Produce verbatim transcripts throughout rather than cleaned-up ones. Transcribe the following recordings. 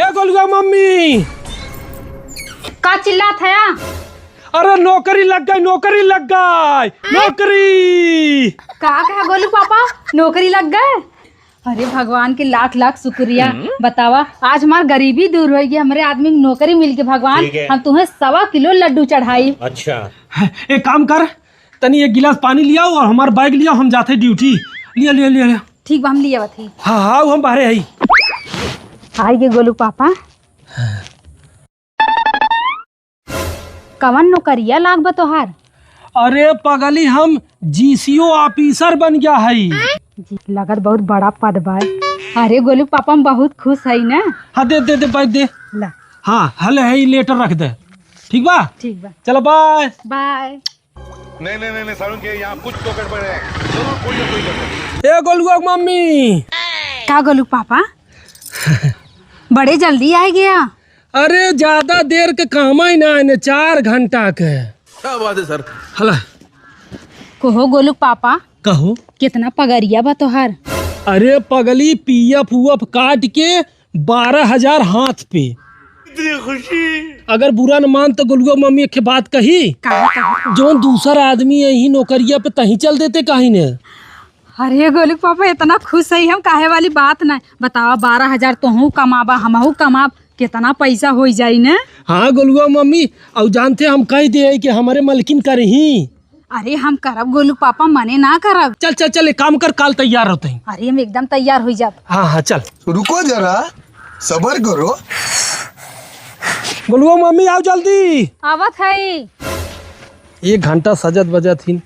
ए गोलुआ मम्मी। का चिल्लात हया? अरे नौकरी लग गई, नौकरी लग गई, नौकरी। का कहा गोलू पापा, नौकरी लग गए? अरे भगवान के लाख लाख शुक्रिया। हम्म। बतावा, आज हमार गरीबी दूर होइगी, हमरे आदमी के नौकरी मिल गई भगवान। ठीक है। हम तुम्हें सवा किलो लड्डू चढ़ाई। अच्छा। एक काम कर, तनी एक गिलास पानी लियाओ और हमार बैग लियाओ, हम जाते ड्यूटी। लिया, लिया, लिया, लिया। ठीक बा, हम लिया बथी। हाँ, हाँ, हम बाहरे हई। आई गे गोलू पापा। कवन नौकरिया लाग बा तोहार? अरे पगली, हम जीसीओ ऑफिसर बन गया हई। जी, लगत बहुत बड़ा पद बा। अरे गोलू पापा, हम बहुत खुश हई ना। हाँ, दे, दे, दे, बैग दे। ला। हाँ, हले है, ई लेटर रख दे। ठीक बा? ठीक बा। चलो, बाय। बाय। नहीं, नहीं, नहीं, नहीं, सारुण के यहाँ कुछ तो गड़बड़ है। जरूर कोई ना कोई गड़बड़ है। ए गोलुआ के मम्मी। का गोलू पापा? बड़े जल्दी आ गया। अरे ज्यादा देर के काम ही ना आने, चार घंटा के। क्या बात है सर? हला। कहो गोलू पापा। कहो। कितना पगरिया बा तोहार? अरे पगली, पीएफ उएफ काट के बारह हजार हाथ पे। इतनी खुशी। अगर बुरा न मान तो गोलुआ मम्मी एक बात कही। का कही? जौन दूसर आदमी यही नौकरिया पे तहीं चल देते काहे ने? अरे गोलू पापा, इतना खुश है हम, काहे वाली बात ना। बतावा, बारह हजार तोहू कमाबा, हमहू कमाब, कितना पैसा हो जाई ने? हाँ गोलुआ मम्मी, और जानते हम कह दे कि हमारे मलकिन करही। अरे हम करब गोलू पापा, मने ना करब। चल, चल, चल, एक काम कर, काल तैयार होते हैं। अरे हम एकदम तैयार हो जाब। हाँ, हाँ, चल। रुको जरा, सबर करो। गोलुआ मम्मी, आओ जल्दी। आवत है। एक घंटा सजत बजत ही।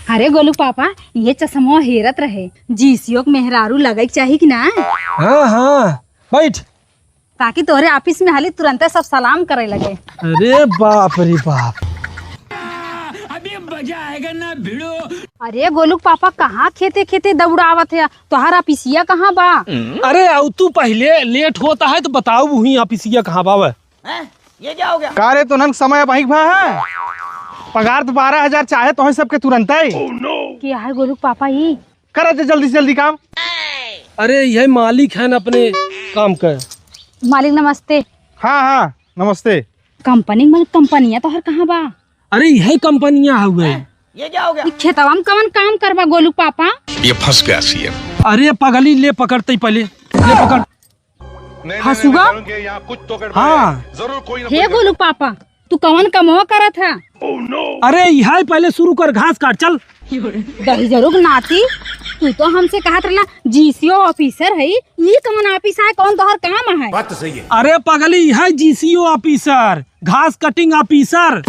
अरे गोलू पापा, ये चश्मा हेरत रहे, जीसीओ के मेहरारू लगे के चाही कि ना? हाँ, हाँ, बैठ। ताकि तोहरे ऑफिस में हाली तुरंते सब सलाम करे लगे। अरे बाप रे बाप। अभी मजा आएगा ना भिड़ो। अरे गोलू पापा, कहाँ खेते खेते दौड़ावत है? तोहार ऑफिसिया कहाँ बा? अरे आओ तू, पहले लेट होता है तो बताओ वही ऑफिसिया कहाँ बा वह? हैं? ये क्या हो गया? का रे, तोहन समय अब अहिक भा है? पगार तो बारह हजार चाहे तोहन सबके तुरंते। क्या है गोलू पापा ई? करा दे जल्दी से जल्दी काम। अरे, यह मालिक है ना अपने काम का। मालिक नमस्ते। हाँ, हाँ, नमस्ते। कंपनी में, कंपनिया तोहर कहाँ बा? अरे, यह कंपनिया हउए। ये क्या हो गया? ई खेतवा में कवन काम करबा गोलू पापा? ये फंस गया सीएम। अरे पगली, ले पकड़ते ही पहले, ले पकड़। नहीं, नहीं, नहीं, हंसुआ? नहीं, सारुण के यहाँ कुछ तो गड़बड़ है। हाँ। जरूर कोई ना हे कोई गोलू पापा, तू कवन कमवा करत है? अरे इहाई पहले शुरू कर, घास काट, चल। दहिजरू के नाती, तू तो हमसे कहत रहला जीसीओ ऑफिसर है, ई कवन ऑफिस है, कौन तोहर काम है? बात तो सही है। अरे पगली, इहाई जीसीओ ऑफिसर, घास कटिंग ऑफिसर।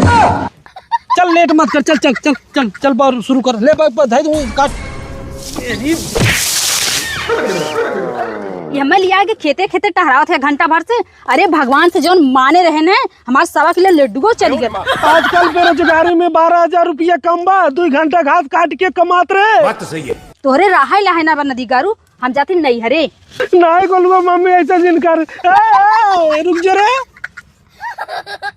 चल लेट मत कर, चल, चल, चल, चल, चल, बार शुरू कर, ले ब-, ब-, धई दूँ, काट। ये हमें लिया के खेते खेते टहरावत है घंटा भर से। अरे भगवान से जौन माने रहे न, हमार सवा किलो लड्डुओ चली गए। आजकल बेरोजगारी में बारह हजार रुपया कम बा, दुई घंटा घास काट के कमात रहे। बात तो सही है। तोहरे रहाई लाहे ना बा नदी गारू, हम जाती नैहरे। नाहीं गोलुआ मम्मी, ऐसा जिन कर। ए, ए, रुक जा रे।